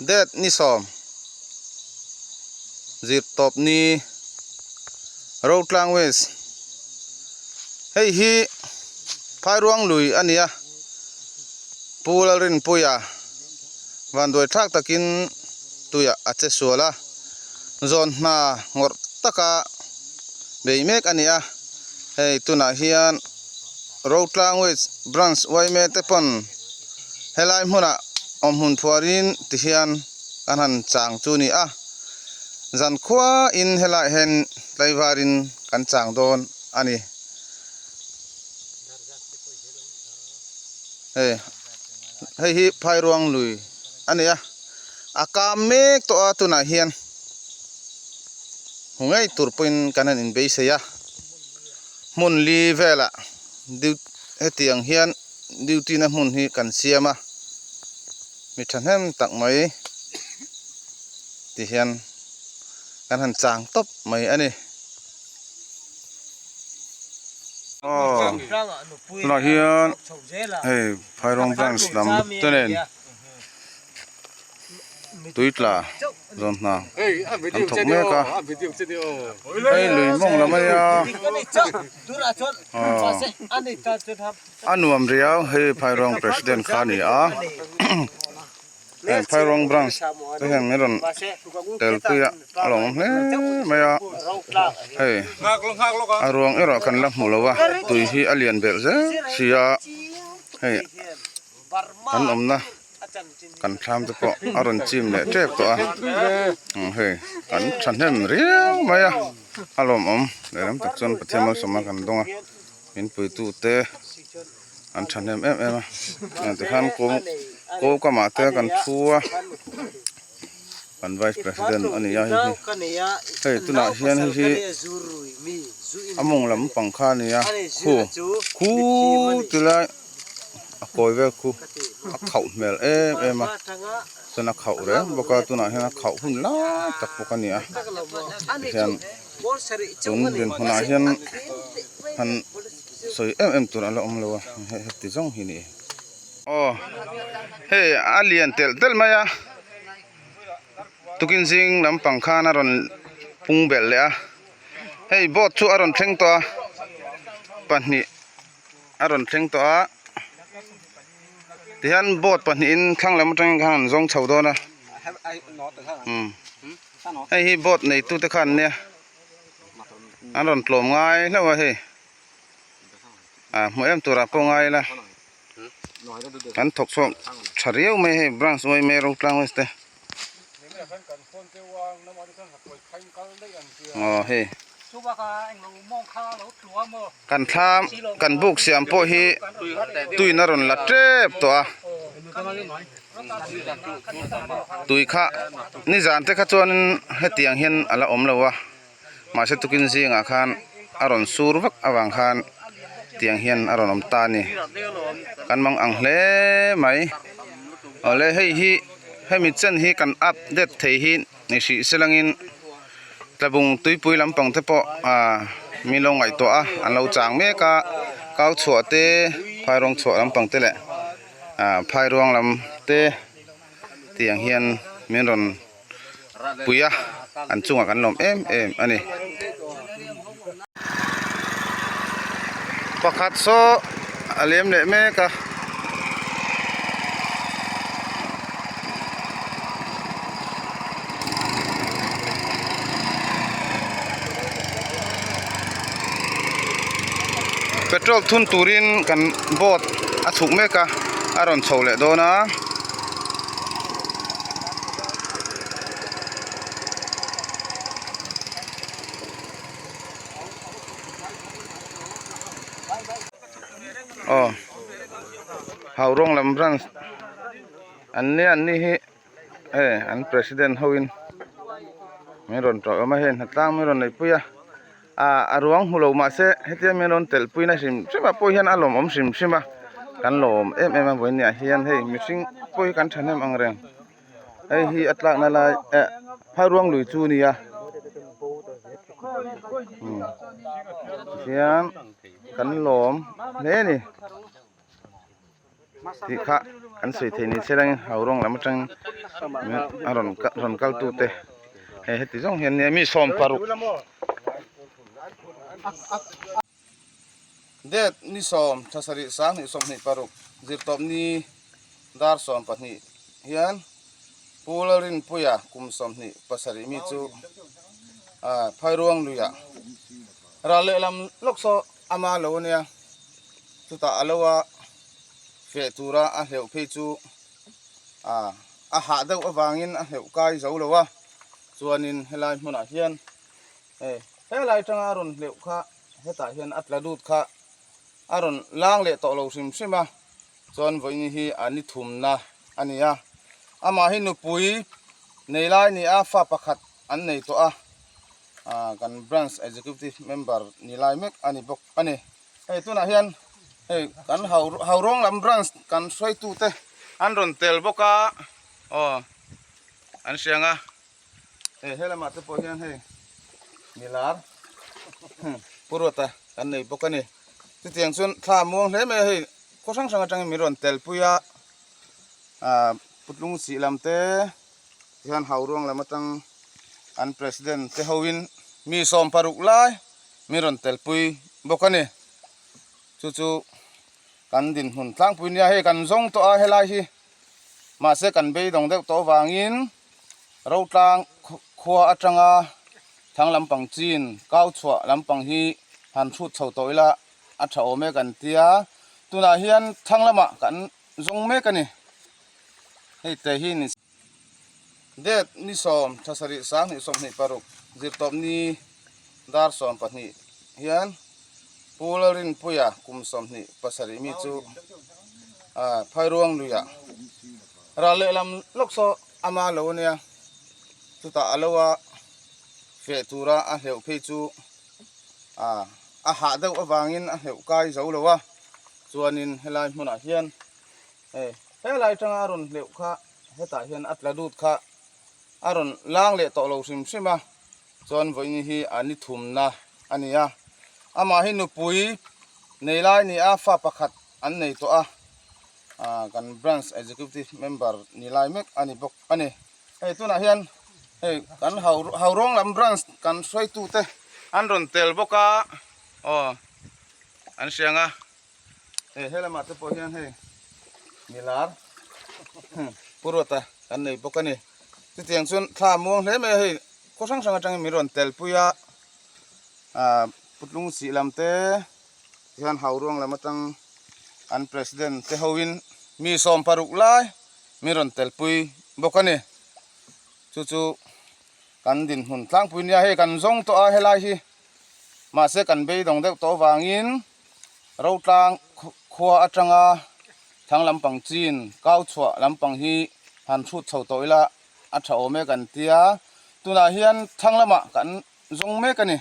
Date ni sawm zir tawp ni Rotlang West hei hi Phairuang lui a ni a Pu Lalrinpuia vanduai thlak takin tuiah a che sual a zawn hna ngawrh taka bei mek a ni a hei tunah hian Rotlang West Branch yma te pawn helai hmunah awm hmun phuarin ti hian kan han chang chu a ni a zan khuain helaiah hian tlaivarin kan chang dawn a ni hei hei hi phairuang lui a ni a a kam mek tawh a tunah hian hmu ngei tur pawhin kan han inbeisei a hmun li velah hetiang hian. Duty na hmun hi kan siam a, mi thahnem tak mai ti hian kan han chang tawp mai a ni. Aw tunah hian hei Phairawng branch lam te nen. Tui tla zawn hna an thawk mek a hei lui mawng lam a nia a nuam riau hei Phairuang president kha a ni a heng Phairuang branch te hian min rawn tel pui a a lawmawm hle mai a hei a ruang erawh kan la hmu lo a tui hi a lian belh zel si a hei. An awmna kan thlam te pawh a rawn chim leh tep tawh a hei an thahnem riau mai a a lawmawm lehlam tak chuan Pathian malsawmna kan dawng a min puitu te an thahnem em em a tikhan kaw kaw kamah te kan thu a. Kan vice president a ni a hei hi hei tunah hian hei hi a mawng lam pang kha a ni a khu khu ti lai a kawi vel khu a khauh hmel em em a chuan a khauh reng bawk a tunah hian a khauh hun lai tak bawk a ni a tihian tun dinhmunah hian han sawi em em tur a la awm lo a heti zawng hi a ni. Aw hei a lian telh telh mai a tukin zing lampang khan a rawn pung belh leh a hei boat chu a rawn thleng tawh a pahnih a rawn thleng tawh a tihian boat pahnihin thlang lam atangin khan an zawng chho dawn a umm hei hi boat neitute khan an nia an rawn tlawm ngai hlauh a hei. Ah hmuh em turah pawh ngai ila kan thawk chhuak tha riau mai hei branch uai mai ro tlang west te aw hei kan thlam kan buk siam pawh hi tuin a rawn la tep tawh a tui kha nizan te kha chuanin hetiang hian a la awm lo a. Mahse tukin zingah khan a rawn sur vak avang khan tiang hian a rawn awm ta a ni. Kan mang ang hle mai. Awle hei hi hemi chen hi kan update thei hi ni hrih se langin tlabung tuipui lampang te pawh ah min lo ngaihtuah a an lo chang mek a kau chhuah te phairawng chhuah lampang te leh ah phairuang lam te tiang hian min rawn. pui a an chungah kan lawm em em a ni. Pakhat saw a lem leh mek a. Petrol thun turin kan boat a chhuk mek a a rawn chho leh dawn a. Aw Haurawng lam branch an nia an ni hi hei an president ho in min rawn tawh awm a hei hnatlang min rawn neihpui a ah a ruang hmu lo mahse hetia min rawn telh puina hrim hrim ah pawh hian a lawmawm hrim hrim a kan lawm em em a vawiin ah hian hei mihring pawh hi kan thahnem ang reng hei hi a tlakna lai eh phairuang lui chu a ni a tihian kan lawm hle a ni. tih kha an sawi thei ni se langin haurawng lam atangin a rawn rawn kal tu te hei heti zawng hian nia mi 16 Date ni 10 thla sarih 20 26 zirtawp ni dar 12 hian Pu Lalrinpuia kum 27 mi chu Phairuang luiah ral lehlam lawk saw ama lo ania chutah a lo a feh tura a hleuh phei chu a hah deuh avangin a hleuh kai zo lo a chuanin helai hmunah hian Hei helai atanga a rawn hleuh kha hetah hian a tla lut kha a rawn lang leh tawh lo hrim hrim a, chuan vawiin hi a ni thumna a ni a, amah hi nupui nei lai ni a fa pakhat an nei tawh a, ah kan branch executive member ni lai mek a ni bawk a ni. Hei tunah hian hei kan hau haurawng lam branch kan hruaitute an rawn tel bawk a, aw an hriang a. Hei he lamah te pawh hian hei milar puruata kan nei bawk a ni. Chutiang chuan thla a muang hle mai a hei khaw hrang hrang atangin min rawn tel pui a ah putlung sih lam te tihian hauruang lam atang an president te hoin mi 16 lai min rawn tel pui bawk a ni. Chu chu kan dinhmun tlangpui nia hei kan zawng tawh a helai hi mahse kan beidawng deuh tawh avangin. Rotlang khua atanga thang lampang chin kau chhuah lampang hi han hrut chho tawh ila a tha awm e kan tia tunah hian thang lamah kan zawng mek a ni hei te hi ni date ni 10 thla sarih 20 26 zirtawp ni dar 12 hian Pu Lalrinpuia kum 27 mi chu Phairuang luiah ral lehlam lawk saw ama lo ania chutah a lo a feh tura a hleuh phei chu a hah deuh avangin a hleuh kai zo lo a chuanin helai hmunah hian hei helai atanga a rawn hleuh kha hetah hian a tla lut kha a rawn lang leh tawh lo hrim hrim a. Chuan vawiin hi a ni thumna a ni a, amah hi nupui nei lai ni a, fa pakhat an nei tawh a, ah kan branch executive member ni lai mek a ni bawk a ni. Hei tunah hian hei kan hau haurawng lam branch kan hruaitu te an rawn tel bawk a, aw an hriang a, hei he lamah te pawh hian hei milar puruata kan nei bawk a ni. Chutiang chuan thla a muang hle mai a hei khaw hrang hrang atangin min rawn tel pui a ah putlung sih lam te tihian hauruang lam atang an president te hoin mi 16 lai min rawn tel pui bawk a ni chu chu kan dinhmun tlangpui nia hei kan zawng tawh a helai hi mahse kan beidawng deuh tawh avangin Rotlang khua atanga thang lampang chin kau chhuah lampang hi han hrut chho tawh ila a tha awm e kan tia tunah hian thang lamah kan zawng mek a ni.